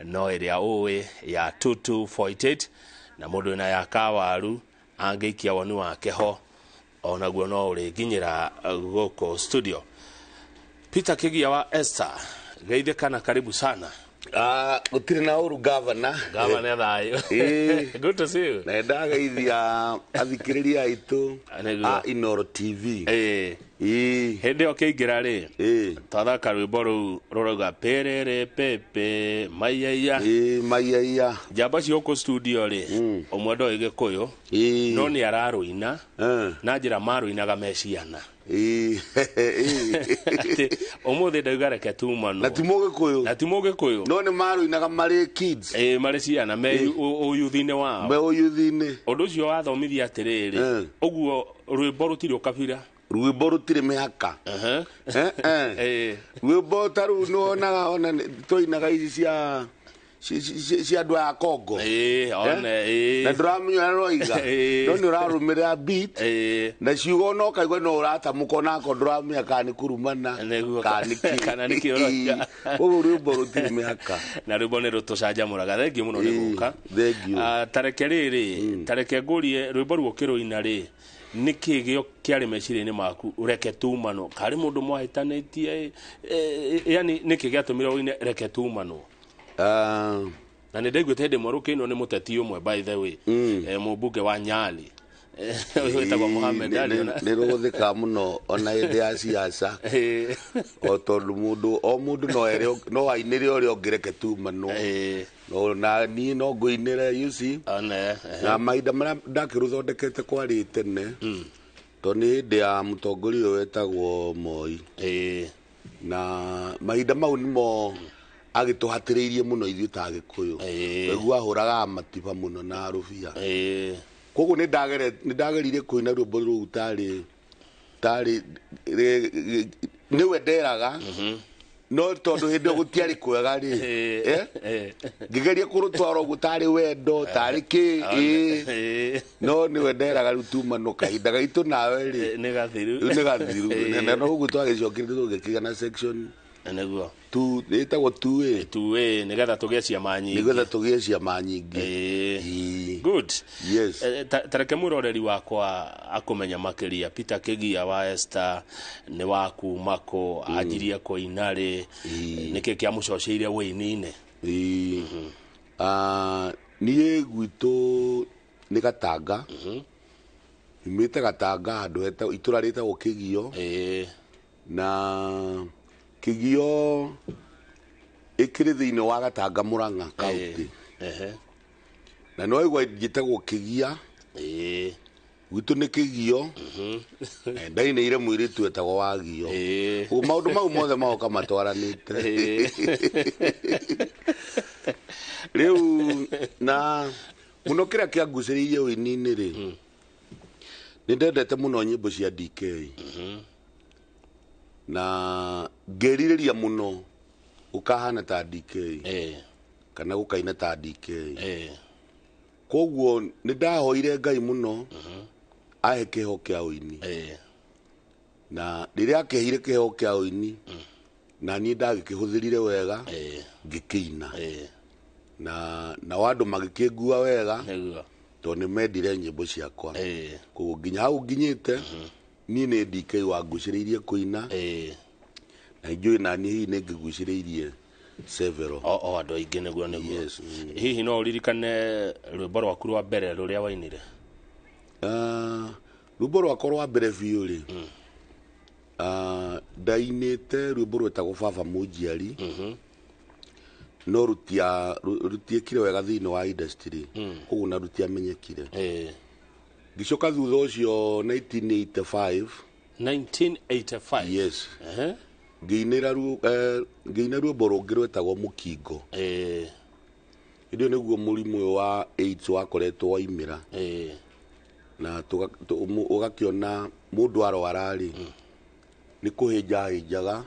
No ĩrĩa ũĩ ya 2248 na mũndũ wĩna ya kawaru angĩikia woni wake ho onaguo no ũrĩnginyĩra gũkũ studio. Peter Kigia wa Esther, geithĩka na karibu sana. Ah, gũtirĩ na ũru, gavana. Gavana, thayũ? Ĩĩ. Good to see you. Na ndageithia athikĩrĩria aitũ a Inoro TV. Ĩĩ. Hĩndĩ ĩyo kĩingĩra rĩ, twathaka rwĩmbo rũu rũrauga pĩrĩrĩ pepe maiyaia. Ĩĩ, maiyaia. Njamba cia gũkũ studio rĩ, ũmwe ndoĩ Gĩkũyũ, no nĩ ararũina na njĩra marũinaga me ciana. Atĩ ũmũthĩ ndauga reke tumanwo. Na ti Mũgĩkũyũ. Na ti Mũgĩkũyũ. No nĩ marũinaga marĩ kids. Ĩĩ, marĩ ciana me ũyuthi-inĩ wao. Me ũyuthi-inĩ. Ũndũ ũcio wathomithia atĩrĩrĩ, ũguo rwĩmbo rũtirĩ ũkabira. Rwĩmbo rũtirĩ mĩhaka. Eh, eh. Rwĩmbo ta rũu nĩwonaga ona twainaga ici cia andũ aya Kongo. Ĩĩ, one, ĩĩ. Na ndũramenya ũrĩa rũroiga, no nĩ ũrarũmĩrĩra beat na ciugo no kaigua no ũratamũka onako ndũramenya kana nĩ kũrumana kana nĩ kĩ. Kana nĩ kĩ ũroiga. Koguo rwĩmbo rũtirĩ mĩhaka. Na rwĩmbo nĩ rũtũcanjamũraga. Thengiũ mũno nĩ gũka. Thengiũ. Ah, tareke rĩrĩ, tareke ngũrie, rwĩmbo ruo ũkĩrũina rĩ, nĩ kĩ gĩo kĩarĩ meciria-inĩ maku, reke tumanwo? Karĩ mũndũ mwahĩtanĩtie? Yani nĩkĩ gĩatũmire ũine reke tumanwo? Ah, Na nĩ ndaiguĩte hĩndĩ ĩmwe rũkĩinwo nĩ mũteti ũmwe, by the way, mũmbunge wa Nyali ũyũ wĩtagwo Mohamed Ali. Nĩ rũhũthĩkaga mũno ona hĩndĩ ya ciaca, o tondũ mũndũ o mũndũ no ere no ainĩre ũrĩa ũngĩ reke tumanwo. No na niĩ no ngũinĩre, you see. One, Na mahinda marĩa ndakĩrũthondekete kwarĩ tene, tondũ nĩ hĩndĩ ya mũtongoria ũyũ wetagwo Moi, na mahinda mau nĩmo agĩtũhatĩrĩirie mũno ithuĩ ta Agĩkũyũ. Waigua ahũraga matiba mũno na rũbia. Koguo nĩ ndagerire kũina rwĩmbo rũu tarĩ nĩwe nderaga, no tondũ hĩndĩ ĩyo gũtiarĩ kwega rĩ, ngĩgeria kũrũtwara ũguo tarĩ wendo tarĩ kĩ, ĩĩ. No nĩwe nderaga rĩu tumanwo kahinda gaitũ nawe rĩ. Nĩ gathiru. Rĩu nĩ gathiru. Na no ũguo twagĩcokire tũgĩkĩgĩa na section tu ĩtagwo 2A. 2A, nĩgetha tũgĩe ciama nyingĩ. Nĩgetha tũgĩe ciama nyingĩ. Ĩĩ. Good. Yes. Tareke mwĩroreri wakwa akũmenya makĩria. Peter Kigia wa Esther nĩ wa kuma kũ? Anjirie kũina rĩ? Nĩkĩ kĩamũcoceire wĩini-inĩ? Ĩĩ. Ah, niĩ gwitũ nĩ Gatanga. Nyumĩte Gatanga, handũ itũra rĩtagwo Kĩgio. Na Kĩgio ĩkĩrĩ thĩinĩ wa Gatanga, Mũrang'a kaunti. Na nĩ waigua njĩtagwo Kĩgia. Gwitũ nĩ Kĩgio. Ndainĩire mũirĩtu wetagwo Wagio. Ũguo maũndũ mau mothe magoka matwaranĩte. Rĩu na mũno kĩrĩa kĩangucĩrĩirie ũini-inĩ rĩ, nĩ ndendete mũno nyĩmbo cia DK na ngĩrirĩria mũno gũkahana ta DK kana gũkaina ta DK. Koguo nĩ ndahoire Ngai mũno ahe kĩheo kĩa ũini, na rĩrĩa akĩheire kĩheo kĩa ũini na niĩ ndagĩkĩhũthĩrire wega, ngĩkĩina na nao andũ magĩkĩngua wega, tondũ nĩ mendire nyĩmbo ciakwa. Koguo nginya hau nginyĩte niĩ nĩ DK wangucĩrĩirie kũina, na njũĩ na niĩ hihi nĩ ngĩgucĩrĩirie several. O andũ aingĩ, nĩguo. Yes. Hihi no ũririkane rwĩmbo rwaku rwa mbere rũrĩa wainire? Ah, rwĩmbo rwakwa rwa mbere biũ rĩ, ah, ndainĩte rwĩmbo rwetagwo Baba Mũnjiari, no rũtiĩkire wega thĩinĩ wa industry, koguo na rũtiamenyekire. Ngĩcoka thutha ũcio 1985. 1985? Yes. Ngĩinĩra ngĩina rwĩmbo rũngĩ rwetagwo Mũkingo. Hĩndĩ ĩyo nĩguo mũrimũ ũyũ wa AIDS wakoretwo waimĩra, na ũgakĩona mũndũ arwara rĩ, nĩ kũhĩnja hĩnjaga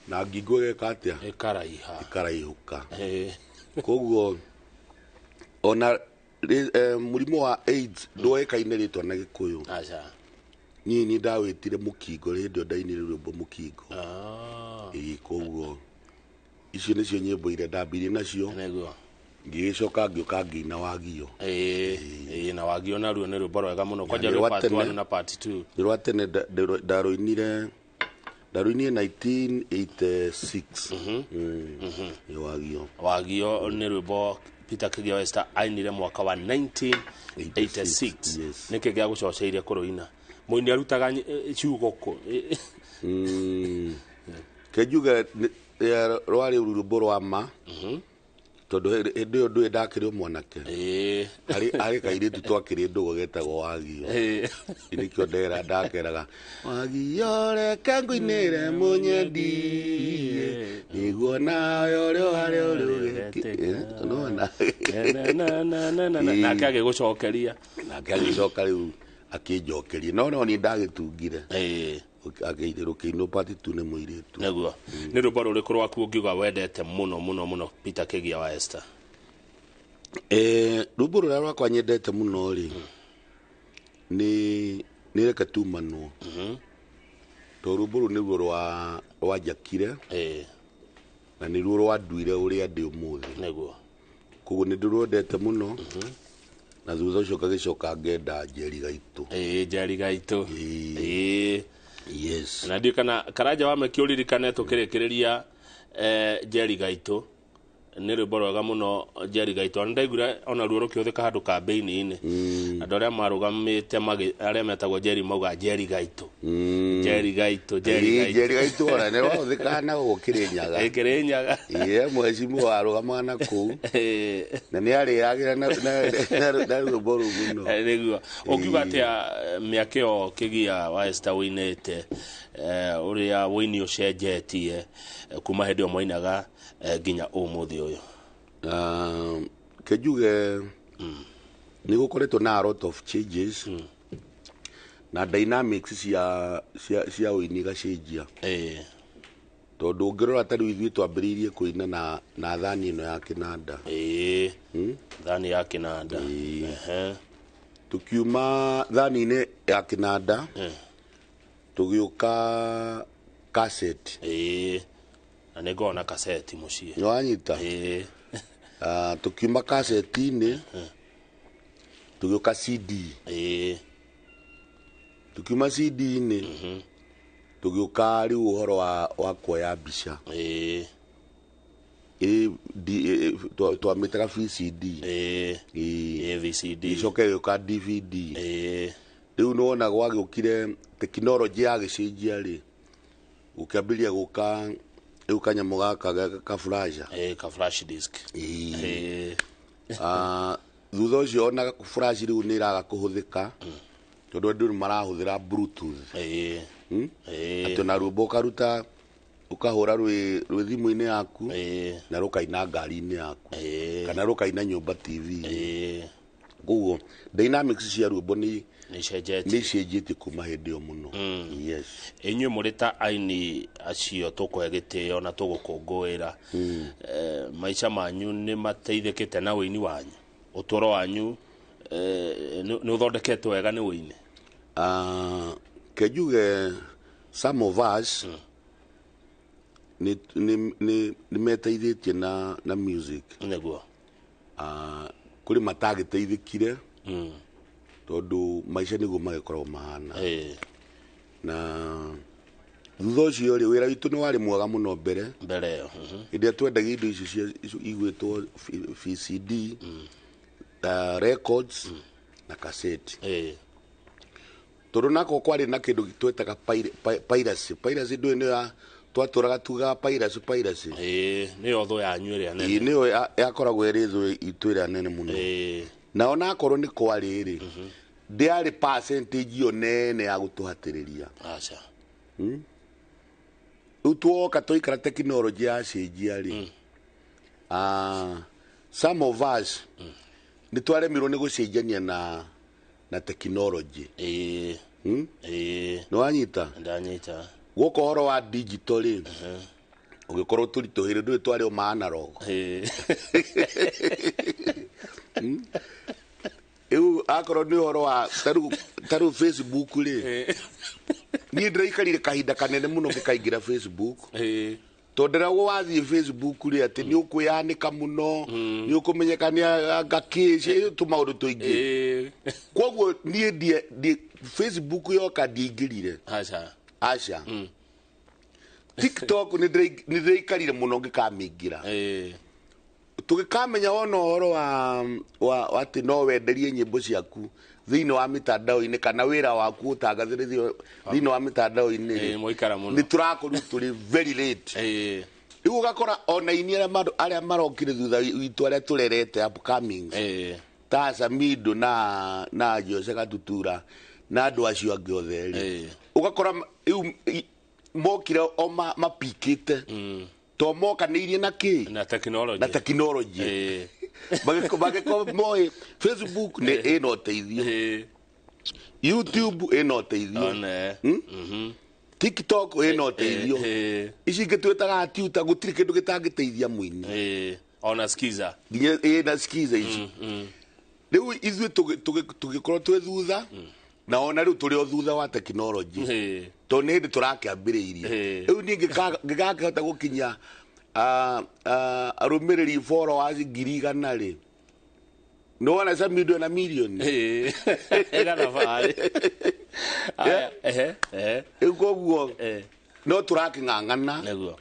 na ngingo ĩgeka atĩa? Ĩkaraiha. Ĩkaraihũka. Koguo ona mũrimũ wa AIDS ndwoĩkaine rĩtwa na Gĩkũyũ. Aca. Niĩ nĩ ndawĩtire Mũkingo hĩndĩ ĩyo ndainire rwĩmbo Mũkingo. Ah. Ĩĩ, koguo Icio nĩcio nyĩmbo iria ndambirie nacio. Nĩguo. Ngĩgĩcoka ngĩũka ngĩina Wagio. Ĩĩ, na Wagio naruo nĩ rwĩmbo rwega mũno, kwanja Nĩ rwĩ rwa part tene. 1 na part 2. Nĩ rwa tene, ndarũinire 1986. Nĩ Wagio. Wagio nĩ rwĩmbo Peter Kĩgia wa Esther ainire mwaka wa 1986. Yes. Nĩkĩ gĩa gũcoceirie kũrũina? Mũini arutaga ciugo kũ? Kenjuge rwarĩ rwĩmbo rwa ma, tondũ hĩndĩ ĩyo ndũĩ ndakĩrĩ o mwanake. Harĩ kairĩtu twakĩrĩ ndũgũ getagwo Wagio. Nĩkĩo ndera ndakeraga, Wagio reke ngũinĩre mũnyendi, nĩguo nawe ũrĩ harĩa ũrĩ ũgeti nona. Na, na, na, na, na, na. Nake agĩgũcokeria? Nake agĩcoka rĩu akĩnjokeria, no niĩ ndagĩtungire. Rũkĩinwo part 2 nĩ mũirĩtu. Nĩguo. Nĩ rwĩmbo rũrĩkũ rwaku ũngiuga wendete mũno mũno mũno, Peter Kĩgia wa Esther? Rwĩmbo rũrĩa rwakwa nyendete mũno rĩ, nĩ Reke Tumanwo, tondũ rwĩmbo rũu nĩruo rwanjakire na nĩruo rwanduire ũrĩa ndĩ ũmũthĩ. Koguo nĩ ndĩrwendete mũno, na thutha ũcio ngagĩcoka ngenda Njeri Gaitũ. Ĩĩ, Njeri Gaitũ. Ĩĩ. Yes. Na ndiũ kana Karanja wa Meki ũririkane tũkĩrĩkĩrĩria, Njeri Gaitũ nĩ rwĩmbo rwega mũno. Njeri Gaitũ ona ndaiguire ona ruo rũkĩhũthĩka handũ kambĩini-inĩ, andũ arĩa marũgamĩte arĩa metagwo Njeri mauga Njeri Gaitũ, Njeri Gaitũ, Njeri Gaitũ. Njeri Gaitũ ona nĩ rwahũthĩkaga na gũkũ Kĩrĩnyaga. Ĩ, Kĩrĩnyaga. Ĩĩ, mheshimiwa warũgamaga na kũu na nĩ arĩagĩra na rwĩmbo rũu mũno. Nĩguo. Ũngiuga atĩa, mĩaka ĩyo Kĩgia wa Esther wĩinĩte, ũrĩa wĩini ũcenjetie, kuma hĩndĩ ĩyo mwainaga, nginya ũmũthĩ ũyũ? Kenjuge nĩ gũkoretwo na a lot of changes na dynamics cia ũini igacenjia, tondũ ũngĩrora ta rĩu ithuĩ twambĩrĩirie kũina na thani ĩno ya kĩnanda. Ĩĩ, thani ya kĩnanda. Tukiuma thani-inĩ ya kĩnanda, tũgĩũka cassette. Ĩĩ, na nĩ ngoragwo na kaseti mũciĩ. Nĩ wanyita? Ĩĩ. Tukiuma cassette-inĩ tũgĩũka CD. Tukiuma CD-inĩ tũgĩũka rĩu ũhoro wa kuoya mbica. Twamĩtaga VCD. Ĩĩ. Ĩĩ, VCD. Ĩcoke ĩgĩũka DVD. Rĩu nĩwona gwagĩũkire tekinoronjĩ yagĩcenjia rĩ, gũkĩambĩrĩria gũka rĩu kanyamũ gaka ka flash. Ĩĩ, ka flash disk. Ĩĩ. Ĩĩ. Thutha ũcio ona flash rĩu nĩ ĩraga kũhũthĩka, tondũ andũ nĩ marahũthĩra Bluetooth. Ĩĩ. Atĩ ona rwĩmbo ũkaruta ũkahũra rwĩ thimũ-inĩ yaku na rũkaina ngari-inĩ yaku kana rũkaina nyũmba TV. Koguo dynamics cia rwĩmbo nĩ nĩ icenjetie. Nĩ icenjetie kuma hĩndĩ ĩyo mũno, yes. Inyuĩ mũrĩ ta aini acio tũkũhe gĩtĩo na tũgũkũngũĩra, maica manyu nĩ mateithĩkĩte na ũini wanyu? Ũtũũro wanyu, nĩ ũthondeketwo wega nĩ ũini? Kenjuge some of us nĩ meteithĩtie na music. Kũrĩ matagĩteithĩkire, tondũ maica nĩguo magĩkoragwo mahana. Na thutha ũcio rĩ, wĩra witũ nĩ warĩ mwega mũno mbere. Mbere ĩyo. Hĩndĩ ĩrĩa twendagia indo icio cia igwĩtwo VCD, records na cassette, tondũ nako kwarĩ na kĩndũ twetaga piracy. Piracy ndũĩ nĩyo twatũraga tugaga piracy, piracy. Ĩĩ, nĩyo thũ yanyu ĩrĩa nene. Ĩĩ, nĩyo yakoragwo ĩrĩ thũ itũ ĩrĩa nene mũno. Na onakorwo nĩ kwarĩ rĩ, ndĩarĩ percentage ĩyo nene ya gũtũhatĩrĩria. Aca. Rĩu tuoka twaikara tekinoronjĩ yacenjia rĩ, some of us nĩ twaremirwo nĩ gũcenjania na tekinoronjĩ. Ĩĩ. Nĩ wanyita? Ndanyita. Guoka ũhoro wa digital rĩ, ũgĩkorwo tũritũhĩire, ndũĩ twarĩ o ma analog. Rĩu akorwo nĩ ũhoro wa tarĩu Facebook rĩ, niĩ ndĩraikarire kahinda kanene mũno ngĩkaingĩra Facebook. Tondũ ndĩragwo wathiĩ Facebook rĩ atĩ nĩ ũkwĩyanĩka mũno, nĩ ũkũmenyeka nĩ anga kĩ tũmaũndũ tũingĩ. Koguo niĩ Facebook yoka ndiaingĩrire. Aca. Aca. TikTok nĩ ndĩraikarire mũno ngĩkamĩingĩra. Tũgĩkamenya wona ũhoro wa atĩ no wenderie nyĩmbo ciaku thĩinĩ wa mitandao-inĩ kana wĩra waku ũtangathĩre thĩinĩ wa mitandao-inĩ. Mũikara mũno. Nĩ tũrakorirwo tũrĩ very late. Rĩu ũgakora ona ini arĩa marokire thutha witũ arĩa tũrerete upcomings. Ta Samido na Jose Gatutura na andũ acio angĩ othe rĩ. Ũgakora rĩu mokire o mapikĩte. To mokanĩirie na kĩ? Na technology. Na technology. Bagĩkorwo moĩ Facebook nĩ ĩna ũteithio. YouTube ĩna ũteithio. TikTok ĩna ũteithio. Ici ingĩ twĩtaga tuta gũtirĩ kĩndũ gĩtangĩteithia mũini. Ona skiza. Nginya na skiza ici. Rĩu ithuĩ tũgĩkorwo twĩ thutha na ona rĩu tũrĩ o thutha wa technology. Tondũ nĩ hĩndĩ tũrakĩambĩrĩirie. Rĩu niĩ ngĩgakĩhota gũkinyia arũmĩrĩri followers 100,000 rĩ. No wana Samido na milioni. Gathabarĩ. Rĩu koguo no tũrakĩng'ang'ana. Nĩguo.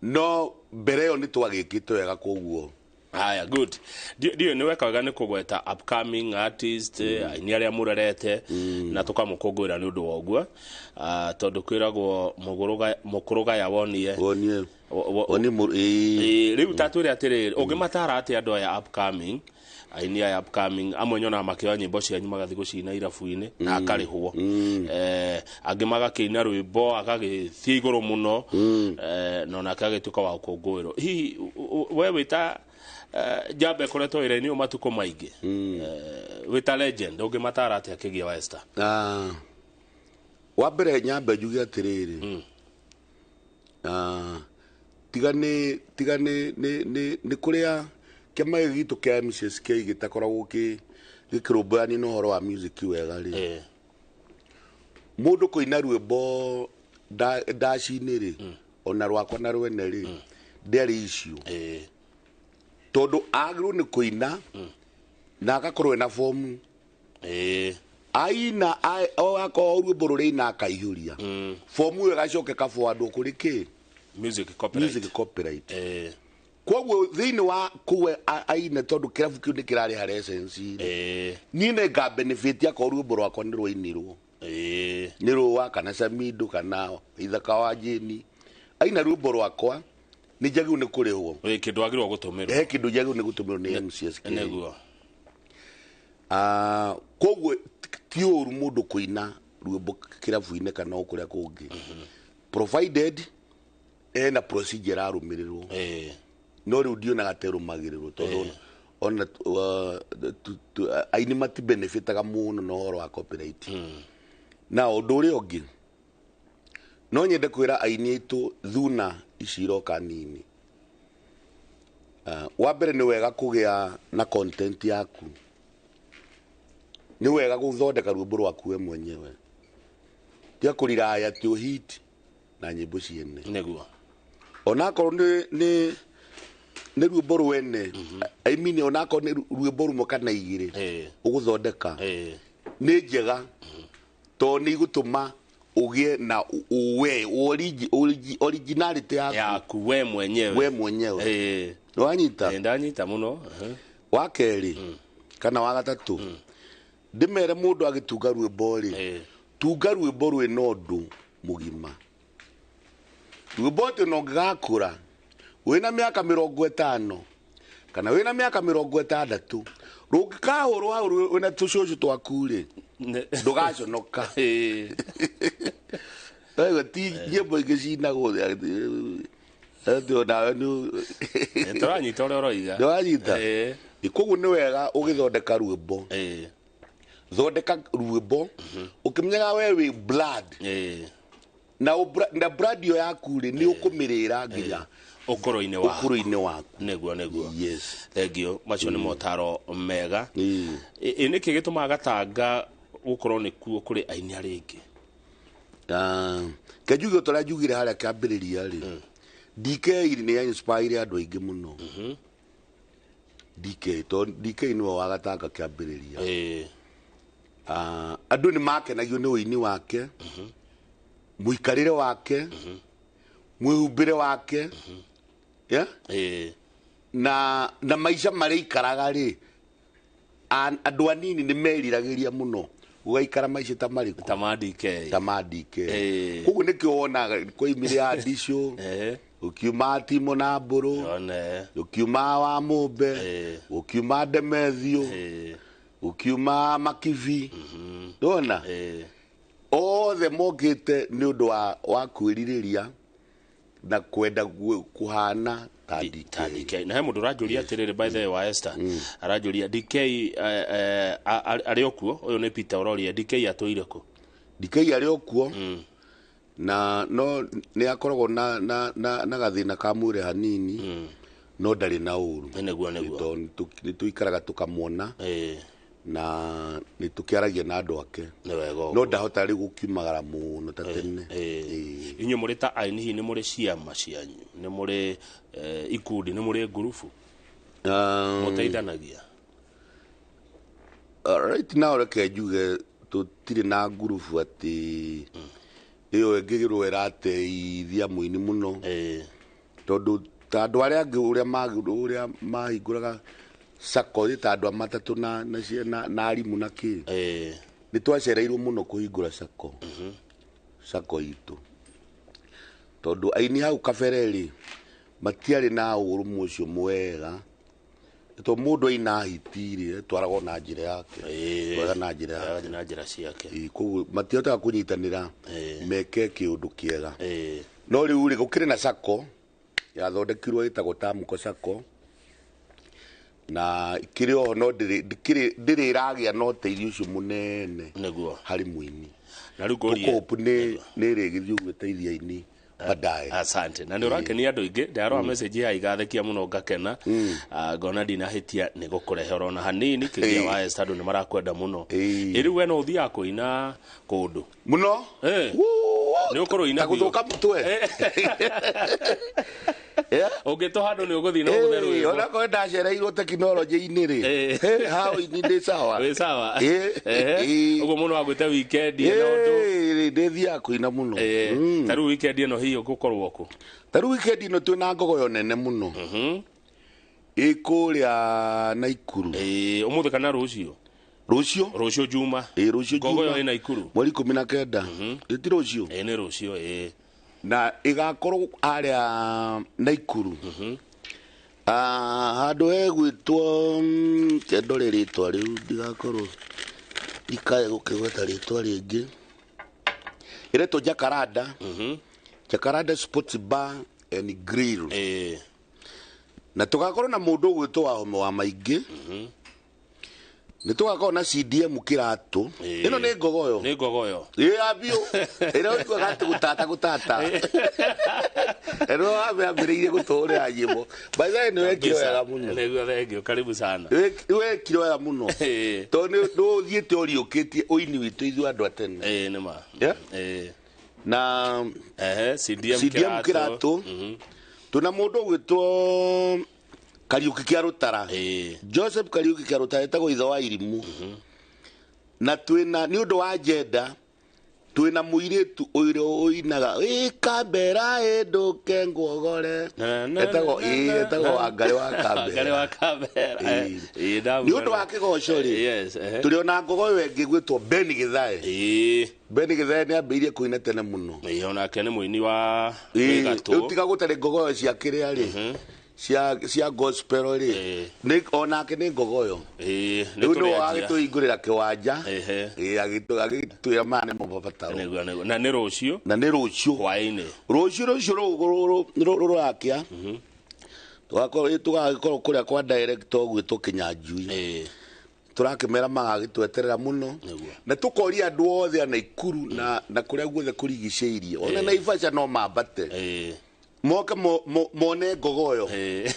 No mbere ĩyo nĩ twagĩkĩte wega koguo. Haya, good. Ndiũĩ nĩ weka wega nĩ kũgweta upcoming artist, aini arĩa mũrerete na tũkamũkũngũĩra nĩ ũndũ wa ũguo. Tondũ kwĩragwo mũkũrũgaya wonie. Wonie. Rĩu ta twĩre atĩrĩrĩ, ũngĩmatara atĩa andũ aya upcoming, aini aya upcoming, amwe nyonaga makĩoya nyĩmbo cianyu magathiĩ gũcina irabu-inĩ na akarĩhwo. Angĩ magakĩina rwĩmbo agagĩthiĩ igũrũ mũno, na onake agĩtuĩka wa gũkũngũĩrwo. Hihi we wĩta njamba ĩkoretwo wĩra-inĩ ũyũ matukũ maingĩ, wĩta legend, ũngĩmatara atĩa kĩgia wa Esther? Wa mbere nyambe njuge atĩrĩrĩ, tiga nĩ kũrĩa kĩama gĩkĩ gitũ kĩa MCSK gĩtakoragwo gĩkĩrũmbũyania na ũhoro wa music wega rĩ. Mũndũ kũina rwĩmbo ndaci-inĩ rĩ, ona rwakwa na rwene rĩ, ndĩarĩ issue. Tondũ agĩrĩirwo nĩ kũina na agakorwo ena fomu. Aina akorwo rwĩmbo rũrĩa akaihũria. Fomu ĩyo ĩgacoka ĩkaforwardwo kũrĩ kĩ? Music copyright. Music copyright. Koguo thĩinĩ wa kũu aina tondũ kĩrabu kĩu nĩ kĩrarĩha license rĩ. Niĩ nĩ nga benefit akorwo rwĩmbo rwakwa nĩ rwainirwo. Nĩ rũa kana Samido kana Ithaka wa Jane. Aina rwĩmbo rwakwa nĩ njagĩrĩirwo nĩ kũrĩhwo. Kĩndũ wagĩrĩirwo gũtũmĩrwo. Kĩndũ njagĩrĩirwo nĩ gũtũmĩrwo nĩ MCSK. Nĩguo. Koguo ti ũru mũndũ kũina rwĩmbo kĩrabu-inĩ kana o kũrĩa kũngĩ. Provided ena procedure ĩrarũmĩrĩrwo. No rĩu ndionaga ta ĩrũmagĩrĩrwo tondũ ona aini matibenefitaga mũno na ũhoro wa copyright. Na ũndũ ũrĩa ũngĩ no nyende kwĩra aini aitũ thuna ici iroka nini. Wa mbere nĩ wega kũgĩa na content yaku. Nĩ wega gũthondeka rwĩmbo rwaku we mwenyewe. Tiga kũriraya atĩ ũhit na nyĩmbo ciene. Nĩguo. Onakorwo nĩ rwĩmbo rwene, I mean onakorwo nĩ rwĩmbo rũmwe kana igĩrĩ ũgũthondeka, nĩ njega tondũ nĩ igũtũma ũgĩe na we originality yaku we mwenyewe. We mwenyewe. Nĩwanyita? Ndanyita mũno. Wa kerĩ kana wa gatatũ, ndĩmere mũndũ agĩtunga rwĩmbo rĩ, tunga rwĩmbo rwĩna ũndũ mũgima. Rwĩmbo atĩ ona ũngĩgakũra wĩna mĩaka 50 kana wĩna mĩaka 60 rũngĩkahũrwo hau wĩna tũcũcũ twaku rĩ, ndũgaconoka. Ti nyĩmbo ingĩ cinagwo atĩ onawe nĩ tũranyita ũrĩa ũroiga. Nĩwanyita? Koguo nĩ wega ũgĩthondeka rwĩmbo. Thondeka rwĩmbo ũkĩmenyaga we wĩ blood. Na blood ĩyo yaku rĩ nĩ ũkũmĩrĩra nginya ũkũrũ-inĩ waku. Ũkũrũ-inĩ waku. Nĩguo, nĩguo. Yes. Thank you. Macio nĩ motaro mega. Nĩkĩ gĩtũmaga Gatanga gũkorwo nĩkuo kũrĩ aini arĩa aingĩ? Ke njuge o ta ũrĩa njugire harĩa kĩambĩrĩria rĩ, DK nĩ ya inspire andũ aingĩ mũno. DK to DK nĩwe wagatanga kĩambĩrĩria. Andũ nĩ makenagio nĩ ũini wake, mũikarĩre wake, mwĩhumbĩre wake, yeah? Na maica marĩa ikaraga rĩ, andũ anini nĩ meriragĩria mũno gũgaikara maica ta marĩkũ, ta ma DK, ta ma DK. Koguo nĩkĩo wonaga kwaimire Andicũ, gũkiuma Timo na Mbũrũ, gũkiuma wa Mũmbe, gũkiuma Ndemethio, gũkiuma Makibi, ndona othe mokĩte nĩ ũndũ wa kwĩrirĩria na kwenda kuhana ta DK. DK. Na he mũndũ ũranjũria atĩrĩrĩ, by the way, wa Esther aranjũria DK arĩ o kuo. Ũyũ nĩ Peter ũroria DK atũire kũ. DK arĩ o kuo, na no nĩ akoragwo na gathĩna ka mwĩrĩ hanini, no ndarĩ na ũru. Nĩguo. Tondũ nĩ tũikaraga tũkamuona na nĩ tũkĩaragia na andũ ake. Nĩ wega no ũguo. Ndahota rĩu gũkiumagara mũno ta tene. Inyuĩ mũrĩ ta aini, hihi nĩ mũrĩ ciama cianyu, nĩ mũrĩ ikundi, nĩ mũrĩ ngurubu mũteithanagia? Right now reke njuge tũtirĩ na ngurubu atĩ ĩyo ĩngĩgĩrwo ĩrateithia mũini mũno, tondũ ta andũ arĩa angĩ ũrĩa mahingũraga sacco ta andũ a matatũ na arimũ na kĩ, nĩ twacereirwo mũno kũhingũra sacco itũ, tondũ aini hau kabere rĩ matiarĩ na ũrũmwe ũcio mwega, tondũ mũndũ aina hiti rĩ etwaragwo na njĩra yake, twaraga na njĩra yake. Agathiĩ na njĩra ciake. Koguo matihotaga kũnyitanĩra meke kĩũndũ kĩega. No rĩu rĩ gũkĩrĩ na sacco yathondekirwo ĩtagwo Tamko Sacco, na ikĩrĩ oho, no ndĩrĩ ĩragĩa na ũteithio ũcio mũnene harĩ mũini. Na rĩu ngũrie. Tũkũhope nĩ ĩrĩgĩthiĩ ũguo ĩteithia aini baadaye. Asante, na nĩ ũrakenia andũ aingĩ. Ndarora message ya igathekia mũno ngakena. Ngona ndinahĩtia nĩ gũkũrehe orona hanini kĩgia wa Esther, andũ nĩ marakwenda mũno. Ĩ rĩu we no ũthiaga kũina kũndũ? Mũno. Woo! Nĩ ũkũrwo ina Ta gũthũka mũtwe. Yeah. Ũngĩtwo handũ nĩ ũgũthiĩ na ũgũthe rwĩmbo? Onakorwo ndacereirwo tekinoronjĩ-inĩ rĩ, hau ini ndĩ sawa. Wĩ sawa. Ũguo mũno wagwĩte weekend ĩno ũndũ. Ndĩthiaga kũina mũno. Ta rĩu weekend ĩno hihi ũgũkorwo kũ? Ta rĩu weekend ĩno twĩna ngogoyo nene mũno ĩ kũrĩa Naikuru. Ũmũthĩ kana rũciũ? Rũciũ. Rũciũ Juma. Ĩ, rũciũ. Ngogoyo Juma. ĩ Naikuru. Mweri 19, ĩ ti rũciũ? Ĩ, nĩ rũciũ, ĩ. Na ĩgakorwo harĩa Naikuru. Handũ hegwĩtwo kendore rĩtwa rĩu ndigakorwo ndikae gũkĩgweta rĩtwa rĩngĩ, ĩretwo Jacaranda, Jacaranda Sports Bar and Grill. Na tũgakorwo na mũndũ ũgwĩtwo Wahome wa Maingĩ, nĩ tũgakorwo na CDM Kĩratũ. Ĩno nĩ ngogoyo. Nĩ ngogoyo. Ĩ ya biũ ĩrĩa ũiguaga atĩ gũtata gũtata ĩno wambĩrĩirie gũtũhũrĩra nyĩmbo. By the way, nĩ wekire wega mũno. Nĩguo, thengio, karibu sana. Nĩ wekire wega mũno, tondũ nĩ ũthiĩte ũriũkĩtie ũini witũ ithuĩ andũ a tene. Ĩ, nĩ ma. Yeah? Na CDM. CDM Kĩratũ, twĩna mũndũ ũgwĩtwo Kariũki kĩa Rũtara, Joseph Kariũki kĩa Rũtara, etagwo ithe wa irimũ. Na twĩna, nĩ ũndũ wa njenda, twĩna mũirĩtu ũrĩa ũinaga ĩ kambera ĩndũke nguogore, Na, na, etagwo na, ĩ na, etagwo na. Wangarĩ wa Wangarĩ Kambera. wa Kambera. Ĩ. Ĩ, Nĩ ũndũ wa kĩgoco rĩ, Yes, ehe. tũrĩ ona ngogoyo ĩngĩ gwĩtwo Ben Githae. Ben Githae nĩ ambĩrĩirie kũina tene mũno. Ĩ, onake nĩ mũini wa Ĩ, gatũ. rĩu tiga gũtarĩ ngogoyo cia kĩrĩa rĩ, cia gospel rĩ, nĩ onake nĩ ngogoyo. Nĩ Rĩu nĩ tũrĩ anjia. wagĩtũhingũrĩra kĩwanja. Ĩ, agĩtwĩra maya nĩmo mabataro. Nĩguo. Na nĩ rũciũ? Na nĩ rũciũ. Hwaĩ-inĩ. Rũciũ rũrakĩa tũgagĩkorwo kũrĩa kwa director gwĩtwo Kĩnyanjui. Tũrakĩmera magagĩtweterera mũno. Na tũkoria andũ othe a Naikuru na kũrĩa guothe kũrigicĩirie, ona Naivasha no mambate. Moke mone ngogoyo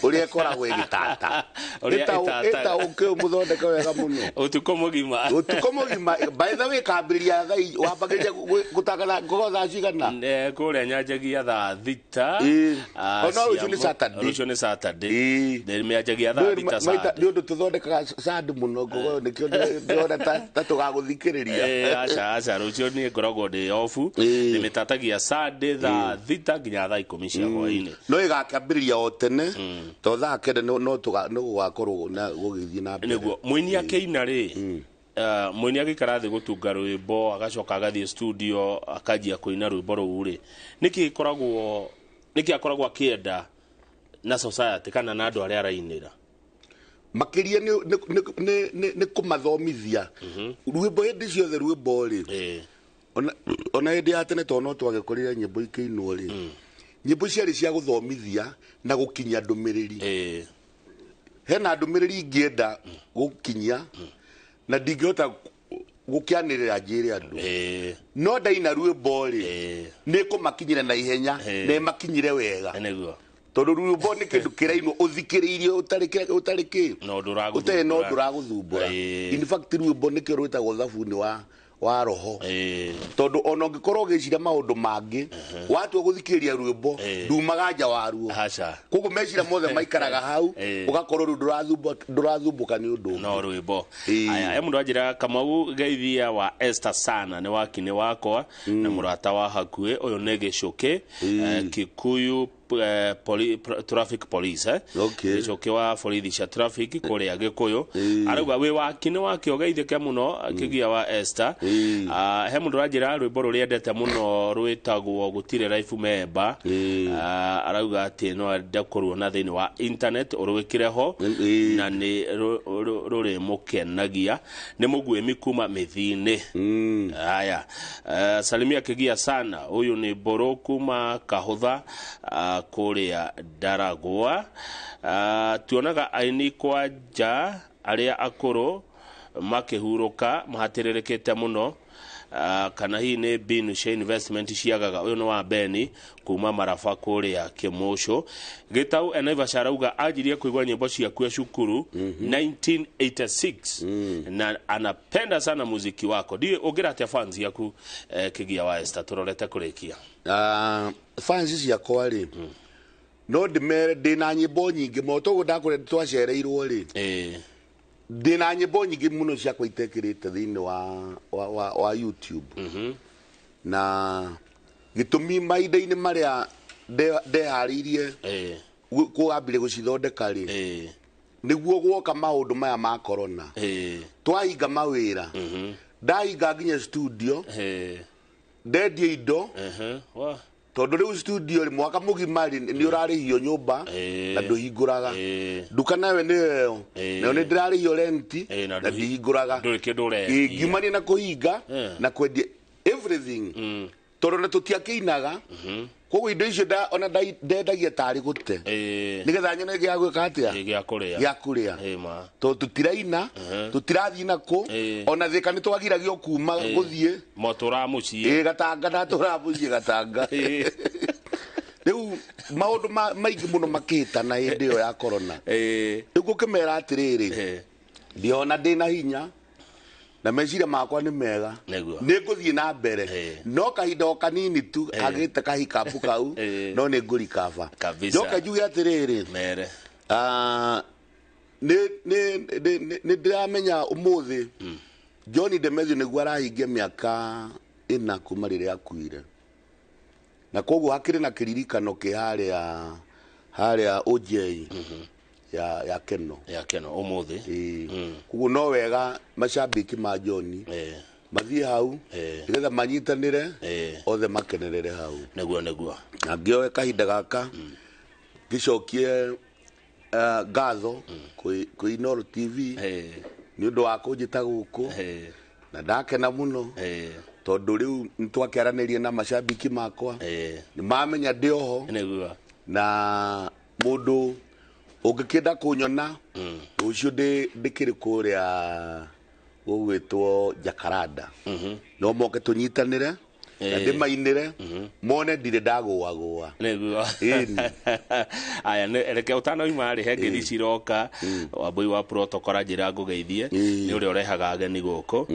uria ikoragwo igitata. Ita umuthondeke wega muno. Utuko mugima. Utuko mugima. By the way kambiriria thaa wambagiriria gutangana ngogo thaa cigana? Kuria nyanjagia thaa 6. Ona rucio ni Saturday. Rucio ni Saturday. Nĩmĩanjagia thaa 6 Saturday. Nĩ ũndũ tũthondekaga Saturday mũno ngogoyo nĩkĩo ndĩrona ta tũgagũthikĩrĩria. Aca rucio niĩ ngoragwo ndĩ off. Ndĩmĩtatagia Saturday thaa 6 nginya thaa 10 cia hwaĩ-inĩ. No ĩgakĩambĩrĩria o tene to thaa 9 no gũgakorwo na gũgĩthiĩ na mbere. Nĩguo mũini akĩina rĩ, mũini agĩikara thĩ gũtunga rwĩmbo agacoka agathiĩ studio akanjia kũina rwĩmbo rũu rĩ, nĩkĩ gĩkoragwo nĩkĩ akoragwo akĩenda na society kana na andũ arĩa arainĩra? Makĩria nĩ kũmathomithia rwĩmbo hĩndĩ ciothe rwĩmbo rĩ, ona hĩndĩ ya tene to no twagĩkorire nyĩmbo ikĩinwo rĩ, nyĩmbo ciarĩ cia gũthomithia na gũkinyia ndũmĩrĩri. Hena ndũmĩrĩri ingĩenda gũkinyia na ndingĩhota gũkĩanĩrĩra njĩre andũ, no ndaina rwĩmbo rĩ nĩ kũmakinyĩra na ihenya na ĩmakinyĩre wega. Nĩguo tondũ rwĩmbo nĩ kĩndũ kĩrainwo ũthikĩrĩirie ũtarĩ kĩ na ũndũ ũragũthumbũra. In fact rwĩmbo nĩkĩo rwĩtagwo thabuni wa roho, tondũ ona ũngĩkorwo ũgĩciria maũndũ mangĩ watua gũthikĩrĩria rwĩmbo ndumaga nja waruo. Koguo meciria mothe maikaraga hau, ũgakorwo rĩu ndũrathumbũka nĩ ũndũ no rwĩmbo. Aya, mũndũ anjĩra Kamau geithia wa Esther sana nĩ wakinĩ wakwa na mũrata wa hakuhĩ ũyũ nĩ Gĩcũkĩ Kikuyu traffic police, Gĩcũkĩ wa borithi cia traffic kũrĩa Gĩkũyũ. Arauga wĩ wakinĩ wake ũgeithĩke mũno kĩgia wa Esther. He mũndũ ũranjĩra rwĩmbo rũrĩa endete mũno rwĩtagwo gũtirĩ life member. Arauga atĩ no ende kũruona thĩinĩ wa internet ũrwĩkĩre ho na nĩ rũrĩmũkenagia. Nĩ mũguĩmi kuma mĩthi-inĩ. Haya, salimia kĩgia sana ũyũ nĩ Mbũrũ kuma Kahũtha kũrĩa Ndaragwa. Tuonaga aini kwanja arĩa akũrũ makĩhurũka mahatĩrĩrĩkĩte mũno, kana hihi nĩ mbinu cia investment ciagaga. Ũyũ nĩ wa Beni kuma Maraba kũrĩa Kĩmũcũ. Gĩtau Enaivasha arauga anjirie kũigua nyĩmbo ciaku cukuru 1986 na anapenda sana muziki wako. Ndiĩ ũngĩra atĩa fans yaku kĩgia wa Esther tũrorete kũrĩkia? Fans ciakwa rĩ, no ndĩmere ndĩna nyĩmbo nyingĩ mũno toguo ndakũrĩa twacereirwo rĩ, ndĩna nyĩmbo nyingĩ mũno ciakwa itekĩrĩte thĩinĩ wa YouTube. Na gĩtũmi mahinda-inĩ marĩa ndeharĩirie kũambire gũcithondeka rĩ, nĩguo gwoka maũndũ maya ma corona. Twahinga mawĩra, ndahinga nginya studio, ndendia indo, tondũ rĩu studio rĩ mwaka mũgima rĩ nĩ ũrarĩhio nyũmba na ndũhingũraga. Nduka nayo nĩyo nayo nĩ ndĩrarĩhio renti na ndihingũraga. Ngiumania na kũhinga na kwendia everything tondũ na tũtiakĩinaga. Koguo indo icio ona ndendagia tarĩ gũte nĩgetha nyone gĩa gwĩka atĩa, gĩa kũrĩa, tondũ tũtiraina tũtirathiĩ nakũ, ona Thĩka nĩ twagiragio kuma gũthiĩ motũraga mũciĩ Gatanga ndatũraga mũciĩ Gatanga. Rĩu maũndũ maingĩ mũno makĩhĩtana hĩndĩ ĩyo ya corona. Rĩu ngũkĩmera atĩrĩrĩ, ndiona ndĩna hinya na meciria makwa nĩ mega, nĩ ngũthiĩ na mbere, no kahinda o kanini tu agĩte kahikabu kau, no nĩ ngũrikaba. Njoke njuge atĩrĩrĩ, nĩ ndĩramenya ũmũthĩ John Demetrio nĩguo arahingia mĩaka 4 kuma rĩrĩa akuire, na koguo hakĩrĩ na kĩririkano kĩ harĩa OJ ya Keno, ya Keno ũmũthĩ. Koguo no wega macambĩki ma John mathiĩ hau nĩgetha manyitanĩre othe makenerere hau. Nĩguo na ngĩoe kahinda gaka ngĩcokie ngatho kwĩ Inooro TV nĩ ũndũ wa kũnjĩta gũkũ, na ndakena mũno tondũ rĩu nĩtwakĩaranĩria na macambĩki makwa, nĩ mamenya ndĩ oho. Na mũndũ ũngĩkĩenda kũnyona rũciũ ndĩkĩrĩ kũrĩa gũgwĩtwo Jacaranda, no moke tũnyitanĩre Na ndĩmainĩre mone ndirĩ ndagũagũa. Nĩguo. Ĩni. Aya, reke ũtanoima rĩ, he ngeithi ciroka. Wambui wa protocol anjĩra ngũgeithie, nĩ ũrĩa ũrehaga ageni gũkũ.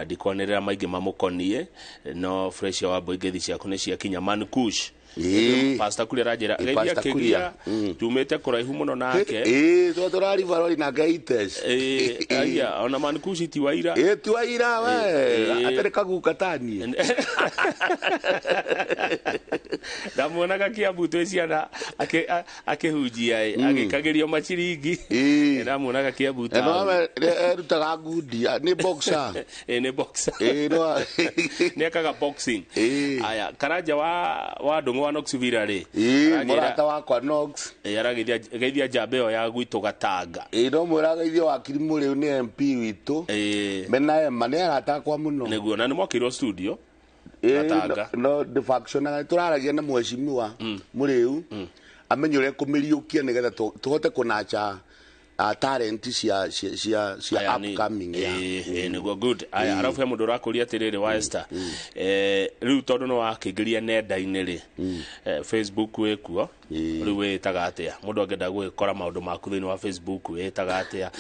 Ndikwanĩrĩra maingĩ mamũkoniĩ, no fresh ya Wambui, ngeithi ciaku nĩ ciakinya. Mankush, Pastor Kuria aranjĩra geithia Pastor Kĩgia, Kuria. tumĩte kũraihu mũno nake. Ĩĩ, tondũ tũraribarori nake ites. Aya, ona Mankush ti waira. Ĩĩ, ti waira we. Atarĩ kaguka taniĩ. Ndamuonaga Kiambu twĩ ciana akĩhunjia ĩ, agĩkagĩrio maciringi. Ndamuonaga Kiambu Na town. no erutaga ngundi, nĩ boxer. Nĩ boxer. Ĩĩ, no Nĩ ekaga boxing. Aya, Karanja wa Ndũng'ũ wa Knoxville rĩ, Mũrata wakwa Knox. Arageithia geithia njamba ĩyo ya gwitũ Gatanga. Ĩĩ, no mwĩra geithio wakiri Mũrĩu, nĩ MP witũ. Mena Emma nĩ arata akwa mũno. Nĩguo, na nĩ mwakĩirwo studio Gatanga. No ndĩfactionaga, tũraragia na mheshimiwa Mũrĩu amenye ũrĩa kũmĩriũkia nĩgetha tũhote kũnacha talent cia Aya, upcoming, yeah. Nĩguo, good. Aya, arabu he mũndũ ũrakũria atĩrĩrĩ, wa Esther, rĩu tondũ nĩ wakĩingĩria nenda-inĩ rĩ, Facebook wĩkuo, rĩu wĩĩtaga atĩa? Mũndũ angĩenda gũgĩkora maũndũ maku thĩinĩ wa Facebook wĩĩtaga atĩa?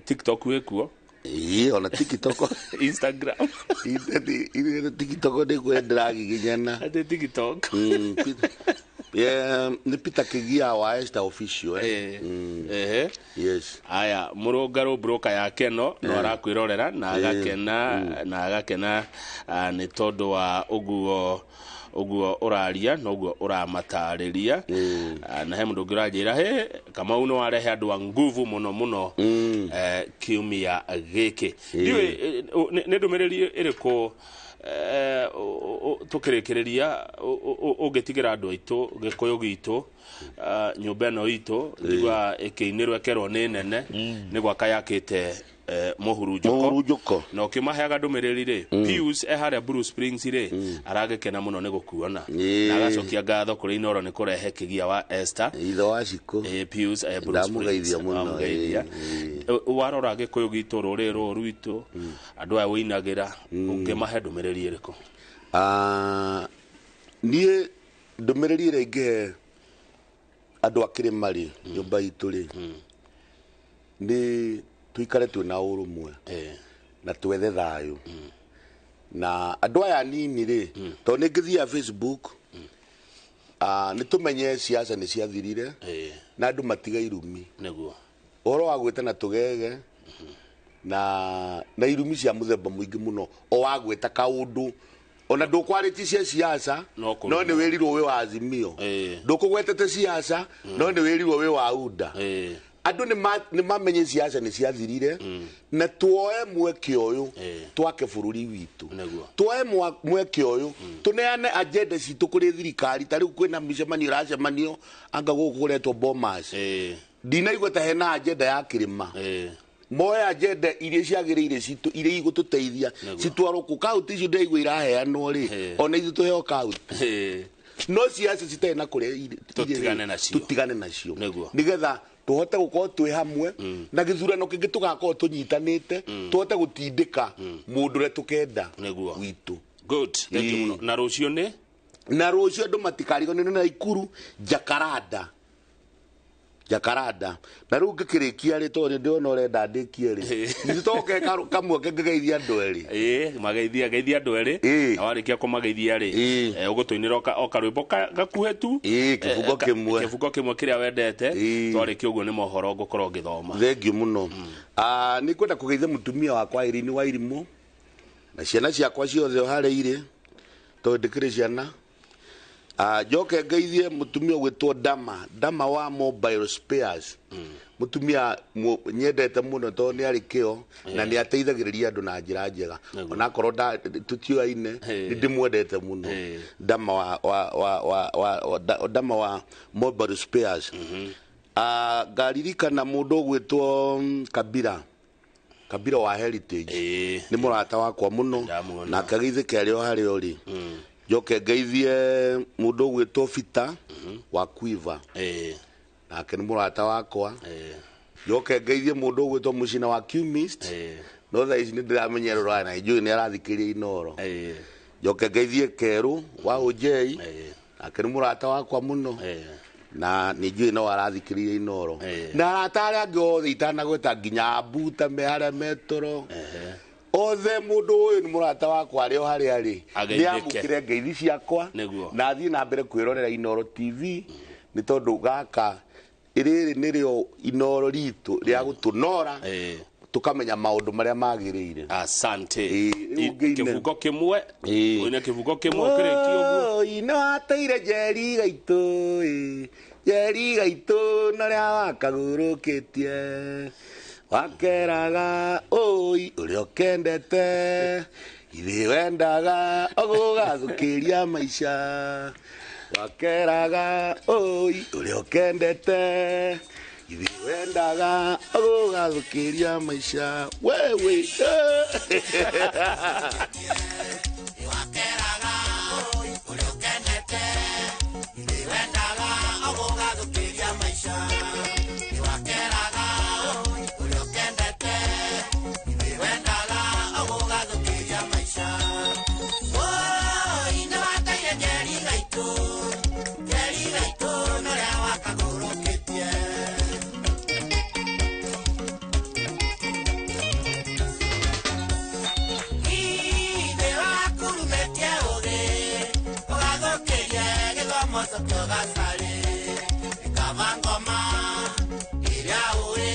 TikTok wĩkuo? Ĩĩ, ona TikTok. Instagram? Ithe TikTok nĩ kwenderagiginyana. Atĩ TikTok? Yeah, nĩ Peter Kigia wa Esther official, eh. Ehe. Yes. Aya, mũrũngarũ broker ya Keno no arakwĩrorera na agakena na agakena, nĩ tondũ wa ũguo ũguo ũraria na ũguo ũramatarĩria. Na he mũndũ ũngĩ ũranjĩra he Kamau nĩ warehe andũ a nguvu mũno mũno, kiumia gĩkĩ. Ndiũĩ nĩ ndũmĩrĩri ĩrĩkũ, tũkĩrĩkĩrĩria, ũngĩtigĩra andũ aitũ, gĩkũyũ gitũ, nyũmba ĩno itũ njigua ĩkĩinĩrwo ĩkerwo nĩ nene, nĩ gwaka yakĩte mũhurunjũko. Mũhurunjũko. Na ũkĩmaheaga ndũmĩrĩri rĩ, Pius e harĩa Blue Springs rĩ, aragĩkena mũno nĩ gũkuona na agacokia ngatho kũrĩ Inoro nĩ kũrehe Kĩgia wa Esther. Ithe wa Cikũ. Pius Blue Springs. Ndamũgeithia mũno. Wamũgeithia. Warora gĩkũyũ gitũ, rũrĩrĩ rũrũ rwitũ, andũ aya wĩinagĩra, ũngĩmahe ndũmĩrĩri ĩrĩkũ? Niĩ ndũmĩrĩri ĩrĩa ingĩhe andũ a kĩrĩma rĩ, nyũmba itũ rĩ, nĩ tuikare twĩna ũrũmwe na twethe thayũ na andũ aya nini rĩ, tondũ nĩ ngĩthiaga Facebook, nĩ tũmenye siasa nĩ ciathirire na andũ matiga irumi, ũhoro wa gwĩtana tũgege na irumi cia mũthemba mũingĩ mũno, o wa gwĩta kaũndũ ona ndũkwarĩtie cia siasa, No kũruma. no nĩ wĩrirwo wĩ wa Azimio, ndũkũgwetete siasa, no nĩ wĩrirwo wĩ wa UDA. Andũ nĩ mamenye siasa nĩ ciathirire na tuoe mweke ũyũ twake bũrũri witũ. Tuoe mweke ũyũ tũneane agenda citũ kũrĩ thirikari. Ta rĩu kwĩna mĩcemanio ĩracemanio anga gũkũ kũretwo Bomas, ndinaigua ta hena agenda ya kĩrĩma. Moe agenda iria ciagĩrĩire citũ, iria igũtũteithia, citwarwo kũ kaunti icio ndĩraigua iraheanwo rĩ, ona ithuĩ tũheo kaunti. No ciaca citarĩ na kũrĩa Tũtigane nacio. Tũtigane nacio nĩgetha tũhote gũkorwo twĩ hamwe na gĩthurano kĩngĩ tũgakorwo tũnyitanĩte, tũhote gũtindĩka mũndũ ũrĩa tũkenda witũ. Good, thank you mũno. Na rũciũ nĩ Na rũciũ andũ matikariganĩrwo nĩ Naikuru Jacaranda, Jacaranda. Na rĩu ngĩkĩrĩkia rĩ, tondũ ndĩrona ũrenda ndĩkie rĩ, githĩ toke kamweke ngĩgeithia andũ erĩ? Ĩĩ, mageithia, geithia andũ erĩ. Na warĩkia kũmageithia rĩ, ũgũtũinĩra o karwĩmbo gakuhĩ tu. Ĩĩ, kĩbungo kĩmwe. Kĩbungo kĩmwe kĩrĩa wendete. Twarĩkia ũguo nĩ mohoro ngũkorwo ngĩthoma. Thengiũ mũno. Nĩ ngwenda kũgeithia mũtumia wakwa Irene wa Irimũ na ciana ciakwa ciothe o harĩa irĩ, tondũ ndĩkĩrĩ ciana. Njoke ngeithie mũtumia ũgwĩtwo Dama, Dama wa Mobile Spares, mũtumia nyendete mũno tondũ nĩ arĩ kĩo na nĩ ateithagĩrĩria andũ na njĩra njega, onakorwo tũtiũaine, nĩ ndĩmwendete mũno. Dama wa Dama wa Mobile Spares. Ngaririkana mũndũ ũgwĩtwo Kabira, Kabira wa Heritage, nĩ mũrata wakwa mũno. Ndamuona. Na akageithĩke arĩ o harĩa ũrĩ. Njoke ngeithie mũndũ ũgwĩtwo Bita wa Quiver, nake nĩ mũrata wakwa. Njoke ngeithie mũndũ ũgwĩtwo Mũcina wa Qmist, no thaa ici nĩ ndĩramenya rũraya na njũĩ nĩ arathikĩrĩria Inoro. Njoke ngeithie Kerũ wa Ũnjei, nake nĩ mũrata wakwa mũno, na nĩ njũĩ no arathikĩrĩria Inooro, na arata arĩa angĩ othe itanagweta, nginya Abuta me harĩa metoro othe. Mũndũ ũyũ nĩ mũrata wakwa, arĩ o harĩa arĩ, Ageithĩke. nĩ amũkĩre ngeithi ciakwa Nĩguo. na athiĩ na mbere kwĩrorera Inooro TV, nĩ tondũ gaka rĩrĩ nĩrĩo Inooro ritũ rĩa gũtũnora, tũkamenya maũndũ marĩa magĩrĩire. Asante. Rĩu ngĩine. Kĩbungo kĩmwe. Ũine kĩbungo kĩmwe ũkĩrĩkia ũguo. Oi, nĩ wateire njeri gaitũ ĩ, njeri gaitũ na ũrĩa wakagũrũkĩtie, wakeraga ũi ũrĩa ũkendete, ithe wendaga ogũgathũkĩria maica, wakeraga ũi ũrĩa ũkendete, ithe wendaga ogũgathũkĩria maica wewe. Wakeraga oi ũrĩa ũkenete, ithe wendaga ogũgathũkĩria maica. Wakeraga oi ũrĩa ũkendete, ithe wendaga ogũgathũkĩria maica. Oi, nĩ wateire njeri gaitũ, njeri gaitũ na ũrĩa wakagũrũkĩtie. Ithe wakurumetie ũgĩ, ũgathũkĩrie gĩthomo cokio gacarĩ. Ikaba ngoma ĩrĩa ũĩ.